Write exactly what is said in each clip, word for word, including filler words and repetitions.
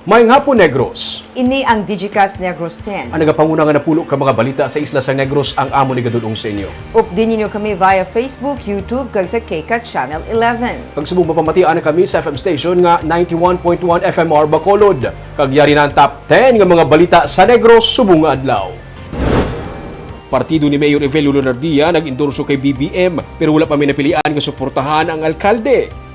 Maayong hapon, Negros. Ini ang Digicast Negros ten. Ang nagapanguna nga napulo ka mga balita sa isla sa Negros ang amon igadul-ong sa inyo. Updi ninyo kami via Facebook, YouTube, kag sa K CAT Channel eleven. Kag subong mapamatian na kami sa F M station nga ninety-one point one F M R Bacolod. Kag yari na ang top ten nga mga balita sa Negros subong nga adlaw. Partido ni Mayor Evelio Lunardia nag-endorso kay B B M, pero wala pa may napilian nga suportahan ang alkalde.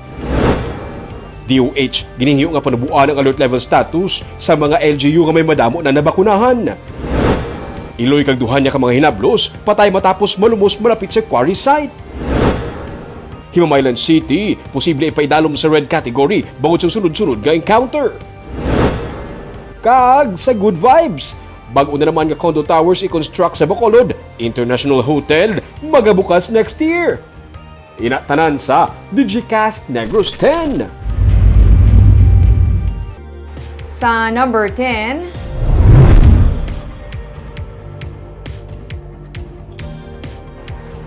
D O H, ginhihimo nga panuboan ang alert level status sa mga L G U nga may madamo na nabakunahan. Iloy kag duha niya ka mga hinablos, patay matapos malumos malapit sa quarry site. Himamaylan City, posible ipaidalom sa red category bangod sa sunod-sunod nga encounter. Kag sa good vibes, bag-o na naman nga condo towers i-construct sa Bacolod International Hotel, magabukas next year. Ina tanan sa Digicast Negros ten. Sa number ten,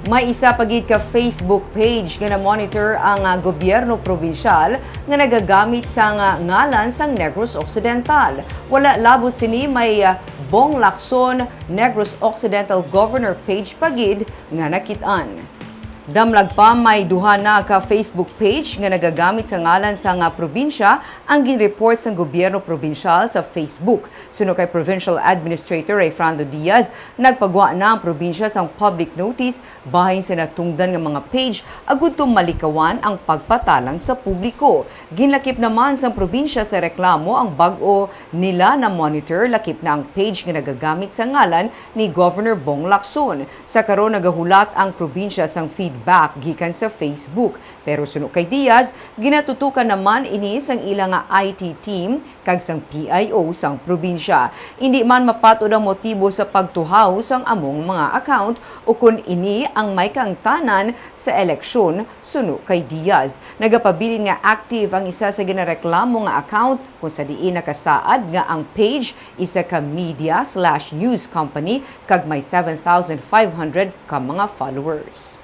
may isa pa gid ka Facebook page nga na-monitor ang, ah, gobyerno probinsyal nga nagagamit sang, ah, ngalan sang Negros Occidental. Wala labot sini may, ah, Bong Lacson Negros Occidental Governor page pa gid nga nakit-an. Damlag pa, may duha na ka Facebook page nga nagagamit sa ngalan sang, ah, probinsya ang ginreport sang gobyerno probinsyal sa Facebook. Suno kay Provincial Administrator Rayfrando Diaz, nagpagwa na ang probinsya sang public notice bahin sa natungdan nga mga page agud to malikawan ang pagpatalang sa publiko. Ginlakip naman sang probinsya sa reklamo ang bag-o nila na-monitor, lakip na ang page nga nagagamit sa ngalan ni Governor Bong Lacson. Sa karon, nagahulat ang probinsya sang feedback gikan sa Facebook. Pero suno kay Diaz, ginatutukan naman ini sang ila nga I T team kag sang P I O sang probinsya. Indi man mapatod ang motibo sa pagtuhaw sang among mga account ukon ini ang may kaangtanan sa eleksyon, suno kay Diaz. Nagapabilin nga active ang isa sa ginareklamo nga account, kung sa diin nakasaad nga ang page isa ka media slash news company kag may seven thousand five hundred ka mga followers.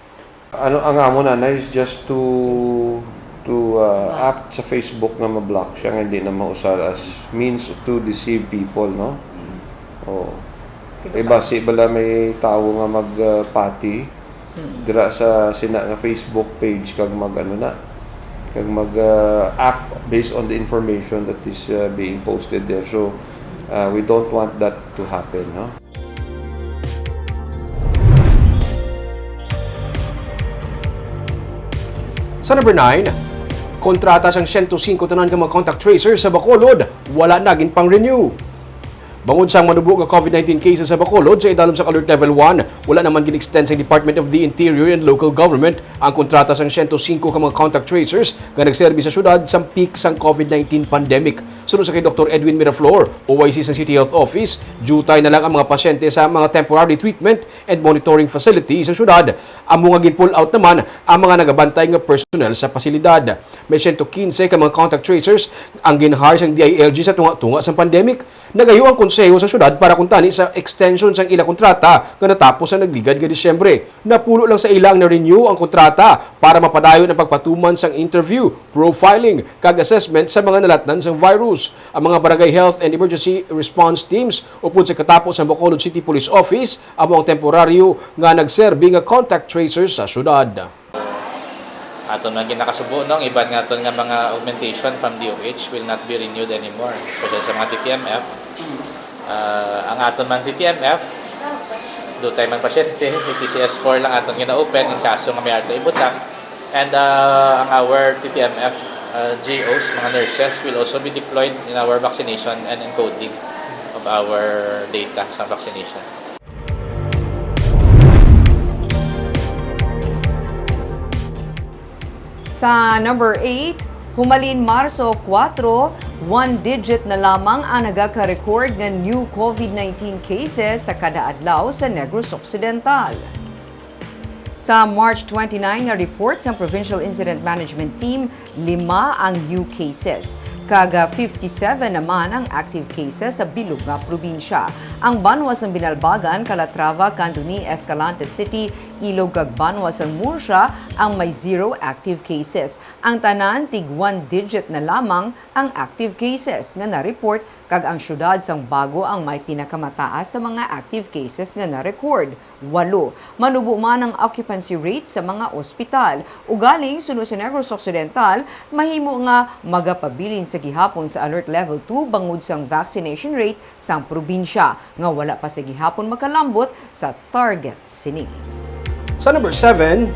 Ano ang amo na, na is just to to uh, act sa Facebook nga ma-block siya, nga hindi na mausar as means to deceive people, no? Oh. Kay basi bala may tawo nga magpati dira sa sina nga Facebook page kag mag ano na, kag mag uh, act based on the information that is uh, being posted there. So uh, we don't want that to happen, no? Sa number nine, kontrata sang siyento singko tanan ka mga contact tracers sa Bacolod wala na ginpang-renew. Bangod sang manubo nga COVID nineteen cases sa Bacolod sa idalom sang Alert Level one, wala naman gin-extend sang Department of the Interior and Local Government ang kontrata sang siyento singko ka mga contact tracers nga nagserbi sa syudad sang peak sang COVID nineteen pandemic. Suno sa kay Doktor Edwin Miraflor, O I C sang City Health Office, diutay na lang ang mga pasyente sa mga temporary treatment and monitoring facility sa syudad, amo nga gin-pull out naman ang mga nagabantay nga personnel sa pasilidad. May siyento kinse ka mga contact tracers ang gin-hire sang D I L G sa tunga-tunga sang pandemic. Nagayo ang konseho sa syudad para kuntani sa extension sang ila kontrata nga natapos sa nagligad nga Disyembre. Napulo lang sa ila ang na-renew ang kontrata para mapadayon ang pagpatuman sang interview, profiling, kag assessment sa mga nalatnan sang virus. Ang mga Barangay Health and Emergency Response Teams upod sa katapo sang Bacolod City Police Office amo ang temporaryo nga nagserbi nga contact tracers sa syudad. Aton man ginakasubo, no, ang iban nga aton nga mga augmentation from D O H will not be renewed anymore, especially sa mga T T M F. Ah, ang aton man T T M F, dutay man pasyente, may T C S four lang aton gina-open in kaso nga may arta ibutang. And ah, ang our T T M F ah, G Os, mga nurses, will also be deployed in our vaccination and encoding of our data sa vaccination. Sa number eight, humalin Marso kuwatro, one digit na lamang ang nagaka-record nga new COVID nineteen cases sa kada adlaw sa Negros Occidental. Sa March twenty-nine nga report sang Provincial Incident Management Team, lima ang new cases. Kag fifty-seven naman ang active cases sa bilog nga probinsya. Ang banwa sang Binalbagan, Calatrava, Candoni, Escalante City, Ilog kag banwa sang Murcia ang may zero active cases. Ang tanan tig one digit na lamang ang active cases nga na-report, kag ang siyudad sang Bago ang may pinakamataas sa mga active cases nga na-record, walo. Manubo man ang occupancy rate sa mga ospital. Ugaling, suno sa Negros Occidental, mahimo nga magapabilin sa gihapon sa Alert Level two bangod sang vaccination rate sang probinsya, nga wala pa sa gihapon makalambot sa target sini. Sa number seven,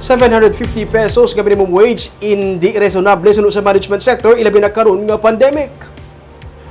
seven hundred fifty pesos nga minimum wage, indi reasonable suno sa management sector, ilabi na karon nga pandemic.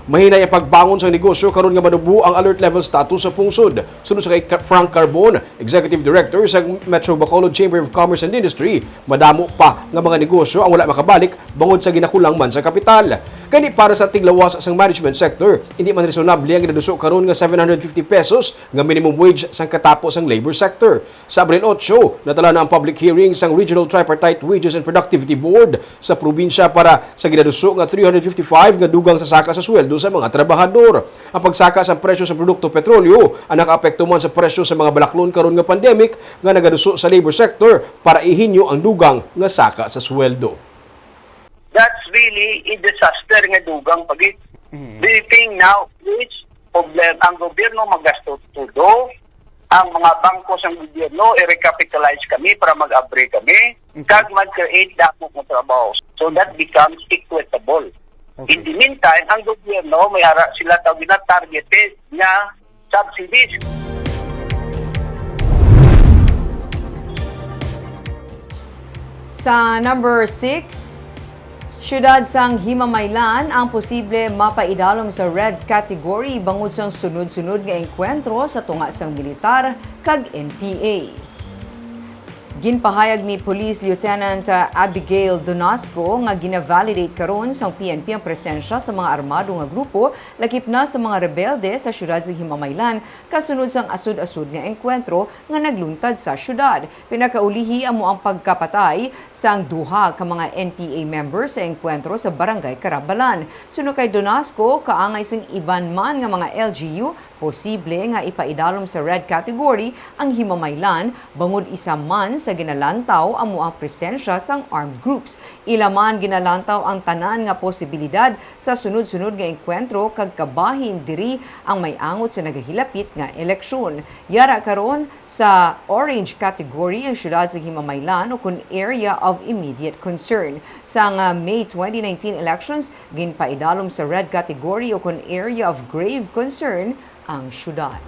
Mahinay ang pagbangon sang negosyo karon nga manubo ang alert level status sa pungsod. Suno sa kay Ka-, Frank Carbon, Executive Director sa Metro Bacolod Chamber of Commerce and Industry, madamo pa nga mga negosyo ang wala makabalik bangod sa ginakulang man sa kapital. Gani, para sa tiglawas sang management sector, hindi man reasonable ang ginaduso karon nga seven hundred fifty pesos nga minimum wage sang katapo sang labor sector. Sa Abril otso, natala na ang public hearing sang Regional Tripartite Wages and Productivity Board sa probinsya para sa ginaduso nga three hundred fifty-five nga dugang sa saka sa sweldo sa mga trabahador. Ang pagsaka sa presyo sa produkto petrolyo ang nakaapekto man sa presyo sa mga balaklon karon nga pandemic nga nagaduso sa labor sector para ihinyo ang dugang nga saka sa sweldo. That's really a disaster nga dugang pa gid. Mhm. The thing now is, problem, ang gobyerno magasto todo, ang mga bangko sang gobyerno, i-recapitalize kami para mag-abre kami, Mhm. kag mag-create dako nga trabaho. So that becomes equitable. Okay. In the meantime, ang gobyerno, may ara sila tawag na targeted nga subsidies. Sa number six, siyudad sang Himamaylan ang posible mapaidalom sa red category bangod sang sunod-sunod nga engkwentro sa tunga sang militar kag N P A. Ginpahayag ni Police Lieutenant, ah, Abigail Donasco nga gina-validate karon sang P N P ang presensya sa mga armado nga grupo, lakip na sa mga rebelde sa siyudad sa Himamaylan, kasunod sang asod-asod nga engkwentro nga nagluntad sa siyudad. Pinakaulihi amo ang pagkapatay sang duha ka mga N P A members sa engkwentro sa Barangay Carabalan. Suno kay Donasco, kaangay sang iban man nga mga L G U, posible nga ipaidalom sa red category ang Himamaylan, bangod isa man sa ginalantaw amo ang presensya sang armed groups. Ila man ginalantaw ang tanan nga posibilidad sa sunod-sunod nga engkwentro kag kabahin diri ang may angot sa nagahilapit nga eleksyon. Yara karon sa orange category ang siyudad sa Himamaylan ukon area of immediate concern. Sang, ah, May twenty nineteen elections, ginpaidalom sa red category ukon area of grave concern ang siyudad.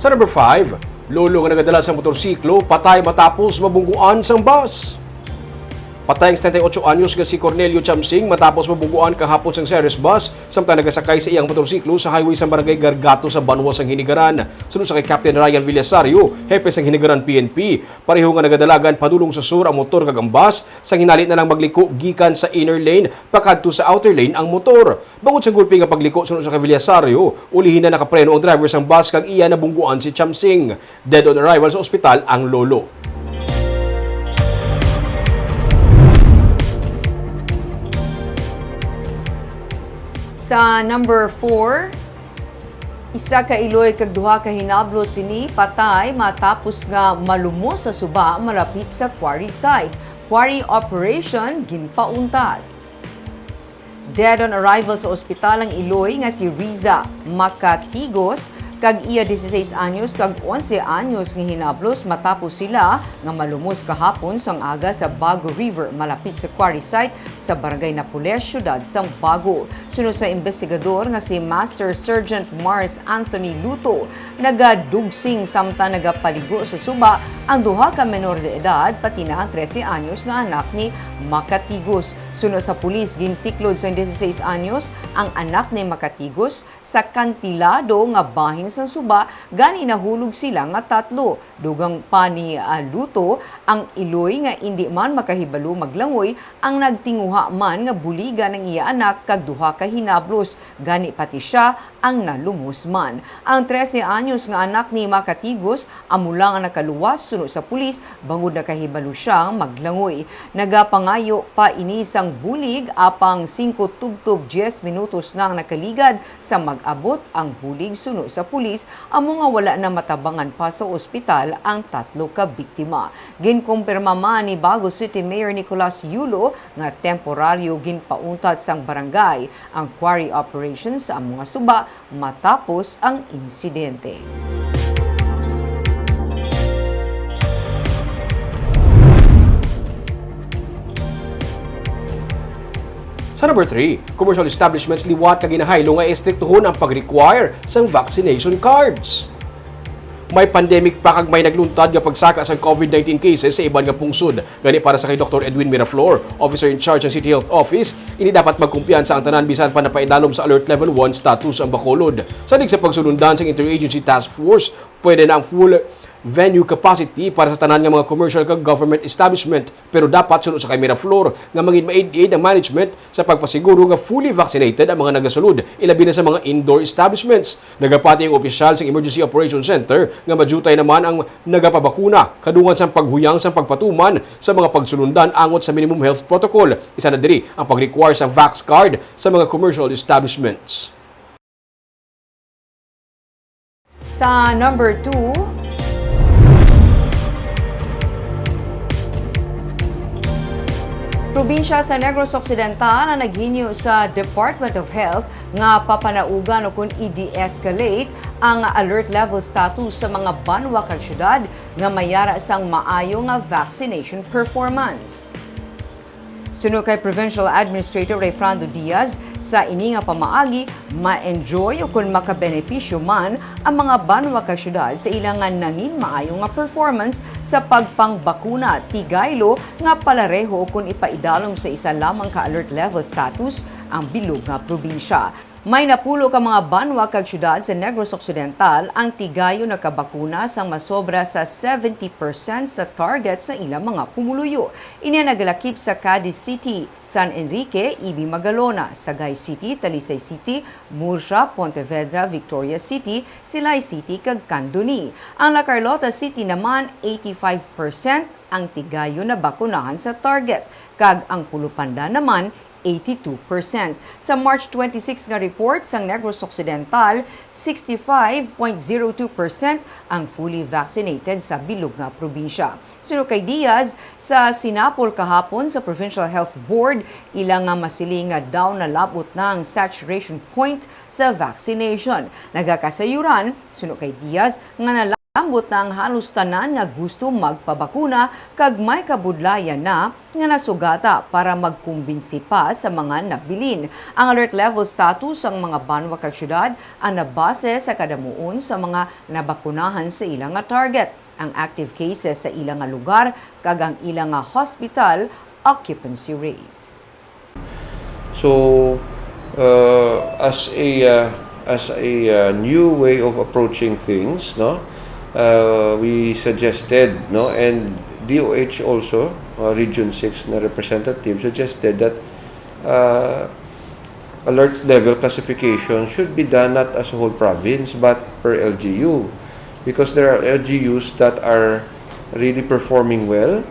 Sa number five, lolo nga nagadala sa motorsiklo patay matapos mabungguan sang bus. Patay ang setenta y ocho anyos nga si Cornelio Chamsing matapos mabungguan kahapon sang Ceres bus samtang nagasakay sa iyang motorsiklo sa highway sa Barangay Gargato sa banwa sang Hinigaran. Suno sa kay Captain Ryan Villasario, hepe sang Hinigaran P N P, pareho nga nagadalagan padulong sa sur ang motor kag ang bus, sang hinali na lang magliko gikan sa inner lane pakadto sa outer lane ang motor. Bangod sa gulpi nga pagliko, suno sa kay Villasario, ulihi na nakapreno ang driver sang bus kag iya nabungguan si Chamsing. Dead on arrival sa ospital ang lolo. Sa number four, isa ka iloy kag duha ka hinablos sini patay matapos nga malumos sa suba malapit sa quarry site. Quarry operation ginpauntat. Dead on arrival sa ospital ang iloy nga si Riza Macatigos kag iya dieciséis anyos kag onse anyos nga hinablos matapos sila nga malumos kahapon sang aga sa Bago River malapit sa quarry site sa Barangay Napoles, siyudad sang Bago. Suno sa investigador nga si Master Sergeant Mars Anthony Luto, nagadugsing samtang nagapaligo sa suba ang duha ka menor de edad, pati na ang trese anyos nga anak ni Macatigos. Suno sa pulis, gintiklod sang dieciséis anyos ang anak ni Macatigos sa kantilado nga bahin sang suba, gani nahulog sila nga tatlo. Dugang pa ni, ah, Luto, ang iloy nga indi man makahibalo maglangoy ang nagtinguha man nga buligan ang iya anak kag duha ka hinablos, gani pati sia ang nalumos man. Ang trese anyos nga anak ni Macatigos amo lang ang nakaluwas suno sa pulis bangod nakahibalo siyang maglangoy. Nagapangayo pa ini sang bulig apang singko tubtob diyes minutos na ang nakaligad sa mag-abot ang bulig suno sa pulis, amo nga wala na matabangan pa sa ospital ang tatlo ka biktima. Ginkumpirma man ni Bago City Mayor Nicolas Yulo nga temporaryo ginpauntat sang barangay ang quarry operation sa amo nga suba matapos ang insidente. Sa number three, commercial establishments liwat ka ginahaylo nga istriktuhon ang pag-require sang vaccination cards. May pandemic pa kag may nagluntad nga pagsaka sang covid nineteen cases sa iban nga pungsod. Gani, para sa kay Doktor Edwin Miraflor, Officer in Charge sang City Health Office, hindi dapat magkumpiyansa ang tanan bisan pa napaidalom sa Alert Level one status ang Bacolod. Salig sa pagsulundan sang Interagency Task Force, pwede na ang full venue capacity para sa tanan nga mga commercial kag government establishment, pero dapat, suno sa kay Miraflor, nga mangin maid-id ang management sa pagpasiguro nga fully vaccinated ang mga nagasulod, ilabi na sa mga indoor establishments. Nagapati ang opisyal sa Emergency Operations Center nga madiyutay naman ang nagapabakuna kadungan sang paghuyang sang pagpatuman sa mga pagsulundan angot sa minimum health protocol. Isa na diri ang pag-require sa vax card sa mga commercial establishments. Sa number two, probinsya sa Negros Occidental ang naghinyo sa Department of Health nga papanaugan o kon i-de-escalate ang alert level status sa mga banwa kag syudad nga may ara sang maayo nga vaccination performance. Suno kay Provincial Administrator Rayfrando Diaz, sa ini nga pamaagi, ma-enjoy o kon makabenepisyo man ang mga banwa kag syudad sa ila nga nangin maayo nga performance sa pagpangbakuna, tigaylo nga palareho o kon ipaidalom sa isa lamang ka alert level status ang bilog nga probinsya. May napulo ka mga banwa kag syudad sa Negros Occidental ang tigayon nakabakuna sang masobra sa seventy percent sa target sa ilang mga pumuluyo. Ini ang nagalakip sa Cadiz City, San Enrique, Ibi Magalona, Sagay City, Talisay City, Murcia, Pontevedra, Victoria City, Silay City, kag Candoni. Ang La Carlota City naman, eighty-five percent ang tigayon nabakunahan sa target, kag ang Pulupandan naman, eighty-two percent. Sa March twenty-six nga report sang Negros Occidental, sixty-five point zero two percent ang fully vaccinated sa bilog nga probinsya. Suno kay Diaz, sa sinapol kahapon sa Provincial Health Board, ila nga masiling nga daw nalab-ot na ang saturation point sa vaccination. Nagakasayuran, suno kay Diaz, nga nalab-ot na ang halos tanan nga gusto magpabakuna kag may kabudlayan na nga nasugata para magkumbinsi pa sa mga nabilin. Ang alert level status sang mga banwa kag syudad ang nabase sa kadamuon sa mga nabakunahan sa ila nga target, ang active cases sa ila nga lugar, kag ang ila nga hospital occupancy rate. So, uh, as a uh, as a uh, new way of approaching things, no, uh, we suggested, no, and D O H also, uh, Region Six na representative suggested that uh, alert level classification should be done not as a whole province but per L G U, because there are L G Us that are really performing well.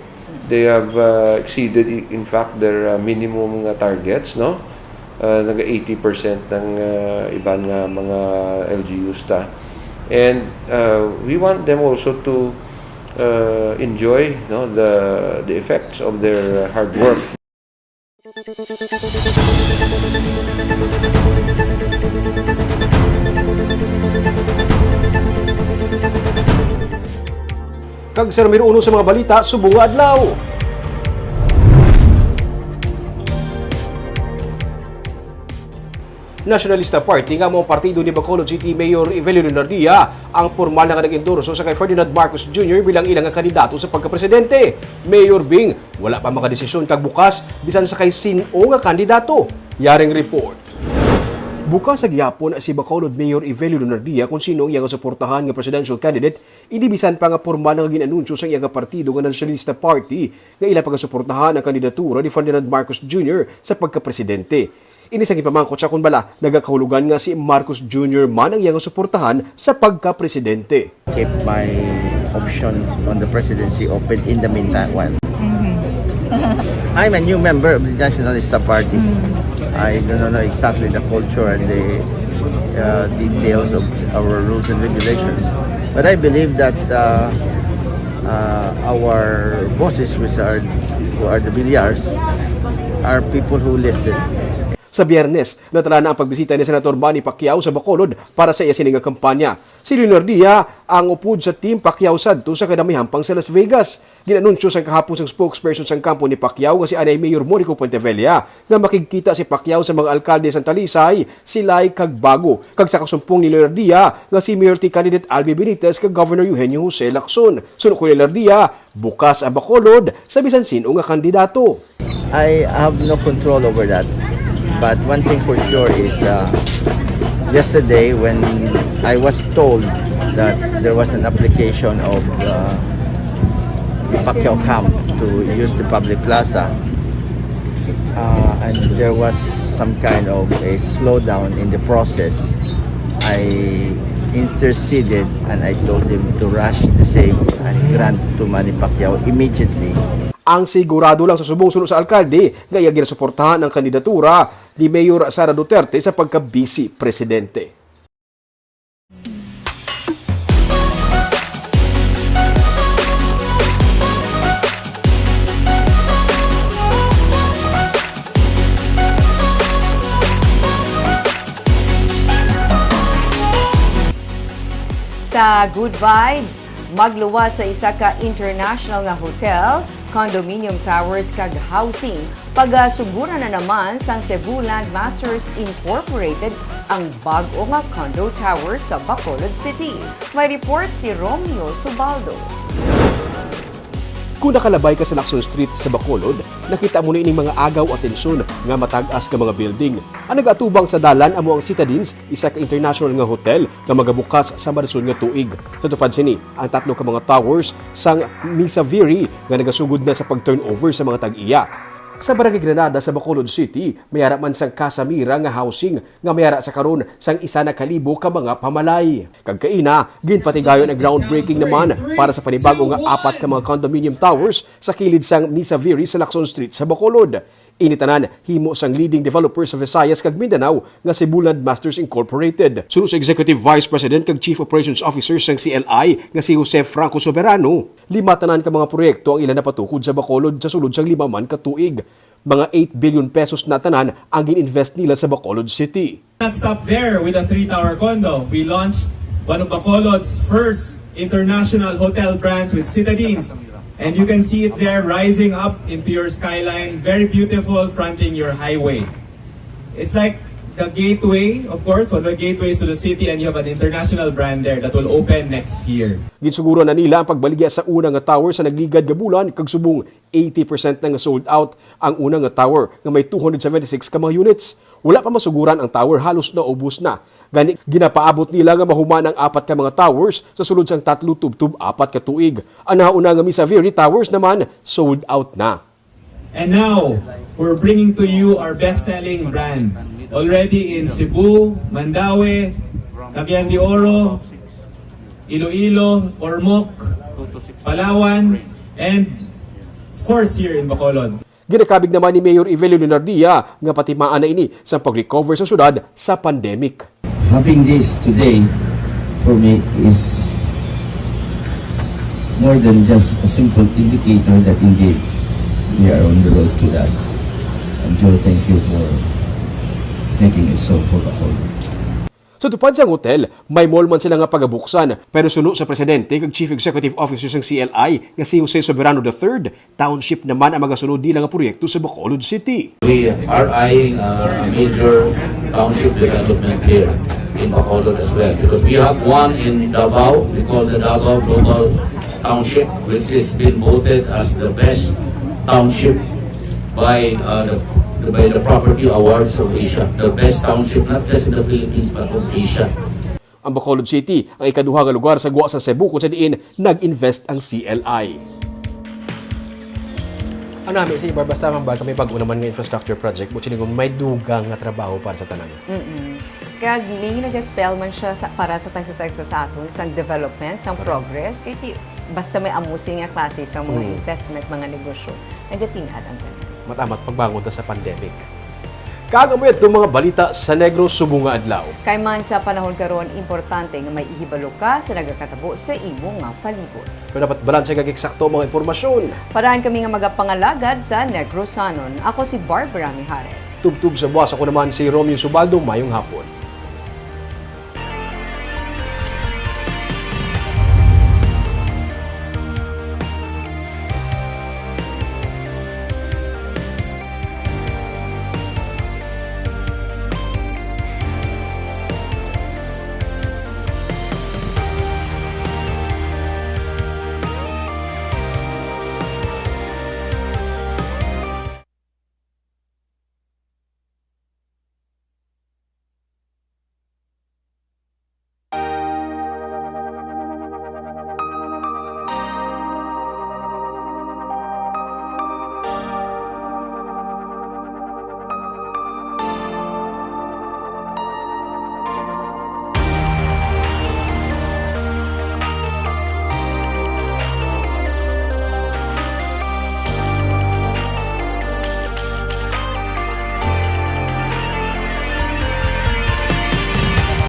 They have uh, exceeded, i- in fact, their uh, minimum nga targets, no? Uh, naga eighty percent ng uh, iban nga mga L G Us ta. And uh, we want them also to uh, enjoy, no, the the effects of their uh, hard work. Kag sa numero uno sa mga balita subong nga adlaw. Nationalista Party nga amo ang partido ni Bacolod City Mayor Evelyn Lunardia ang pormal na nga nag-endorso sa kay Ferdinand Marcos Junior bilang ilang nga kandidato sa pagkapresidente. Mayor Bing, wala pa makadesisyon kag bukas bisan sa kay sin-o nga kandidato. Yaring report. Bukas sa gihapon si Bacolod Mayor Evelio Lunardia kung sino ang iyang suportahan nga presidential candidate, ini bisan pa nga pormal nga gin-anunsyo sang iyang partido nga Nationalista Party nga ila pagasuportahan ang kandidatura ni Ferdinand Marcos Junior sa pagkapresidente. Ini sang ipamangkot siya kung bala nagakahulogan nga si Marcos Junior man ang iyang suportahan sa pagkapresidente. Keep my option on the presidency open in the meantime. Well, I'm a new member of the Nationalista Party. I don't know exactly the culture and the uh, details of our rules and regulations, but I believe that uh, uh, our bosses, which are who are the Villars, are people who listen. Sa Biyernes, natalana ang pagbisita ni Senator Manny Pacquiao sa Bacolod para sa iya sini nga kampanya. Si Lunardia ang upod sa Team Pacquiao sadto sa kadamihampang sa Las Vegas. Gin-anunsyo sang kahapon sang spokesperson sang kampo ni Pacquiao nga si anay Mayor Monico Puentevella nga makigkita si Pacquiao sa mga alkalde sang Talisay, Silay, kag Bago, kag sa kasumpong ni Lunardia nga si Mayor T candidate Albi Benitez kag Governor Eugenio Jose Lacson. Suno ko ni Lunardia, bukas ang Bacolod sa bisan sin-o nga kandidato. I have no control over that. But one thing for sure is uh, yesterday when I was told that there was an application of uh, the Pacquiao camp to use the public plaza, uh, and there was some kind of a slowdown in the process, I interceded and I told him to rush the same and grant to Manny Pacquiao immediately. Ang sigurado lang sa subong suno sa alkalde nga iya ginasuportahan ang kandidatura ni Mayor Sara Duterte sa pagka-vice presidente. Sa Good Vibes, magluwas sa isa ka international nga hotel, condominium towers kag housing. Pagasuguran na naman sang Cebu Land Masters Incorporated ang bag-o nga condo tower sa Bacolod City. May report si Romeo Subaldo. Kung nakalabay ka sa Lacson Street sa Bacolod, nakita mo na ining mga agaw o atensyon nga matag-as nga mga building. Ang nagaatubang sa dalan amo ang Citadines, isa ka international nga hotel nga magabukas sa madason nga tuig. Sa tupad sini, ang tatlo ka mga towers sang Misaviri nga nagasugod na sa pag-turnover sa mga tag-iya. Sa Barangay Granada sa Bacolod City, may ara man sang Casa Mira nga housing nga may ara sa karon sang isa na ka libo ka mga pamalay. Kag kaina, ginpatigayon ang groundbreaking naman para sa panibago nga apat ka mga condominium towers sa kilid sang Misaviri sa Lacson Street sa Bacolod. Ini tanan himo sang leading developer sa Visayas kag Mindanao nga si Buland Masters Incorporated. Suno sa Executive Vice President kag Chief Operations Officer sang C L I nga si Jose Franco Soberano, lima tanan ka mga proyekto ang ila napatukod sa Bacolod sa sulod sang lima man ka tuig. Mga eight billion pesos na tanan ang gin-invest nila sa Bacolod City. Not stop there with the three-tower condo. We launched one of Bacolod's first international hotel brands with Citadines. And you can see it there rising up into your skyline, very beautiful, fronting your highway. It's like the gateway, of course, one of the gateways to the city, and you have an international brand there that will open next year. Ginsuguran na nila ang pagbaligya sa una nga tower sa nagligad nga bulan kag subong eighty percent na nga sold out ang una nga tower nga may two hundred seventy-six ka mga units. Wala pa masuguran ang tower, halos naubos na. Gani, ginapaabot nila nga mahuman ang apat ka mga towers sa sulod sang tatlo tubtob apat ka tuig. Ang nahauna nga Misaviri Towers naman, sold out na. And now, we're bringing to you our best-selling brand. Already in Cebu, Mandaue, Cagayan de Oro, Iloilo, Ormoc, Palawan, and of course here in Bacolod. Ginakabig naman ni Mayor Evelio Lunardia nga patimaan na ini sa pag-recover sa syudad sa pandemic. Having this today for me is more than just a simple indicator that indeed we are on the road to that. And Joe, thank you for making it so for Bacolod. Sa tupad sang hotel, may mall man sila nga pagabuksan, pero suno sa presidente kag chief executive officer sang C L I nga si Jose Soberano the third, township naman ang magasunod nila nga proyekto sa Bacolod City. We are eyeing uh, a major township development here in Bacolod as well because we have one in Davao, we call the Davao Global Township, which has been voted as the best township by uh, the by the Property Awards of Asia, the best township not just in the Philippines but of Asia. Ang Bacolod City ang ikaduha nga lugar sa gwa sa Cebu kung sa diin nag-invest ang C L I. Ano, nami, si Ibar, basta man ba kami bag-o naman nga infrastructure project, buot silingon, may dugang nga trabaho para sa tanan. Mm-mm. Kag may nag-spell man siya sa, para sa tagsa-tagsa sa aton, sang development, sang Correct. progress, kay ti, basta may amo sini nga klase sa mga Mm. investment, mga negosyo, nagating-ad ang tanan. Matamat pagbangon ta sa pandemic. Kag amo yadto mga balita sa Negros subong nga adlaw. Kay man sa panahon karon, importante nga may ihibalo ka sa nagakatabo sa imo nga palibot. Pero dapat balanse kag eksakto ang mga impormasyon. Paraan kami nga magapangalagad sa Negrosanon. Ako si Barbara Mijares. Tubtob sa buwas, ako naman si Romeo Subaldo. Mayong hapon.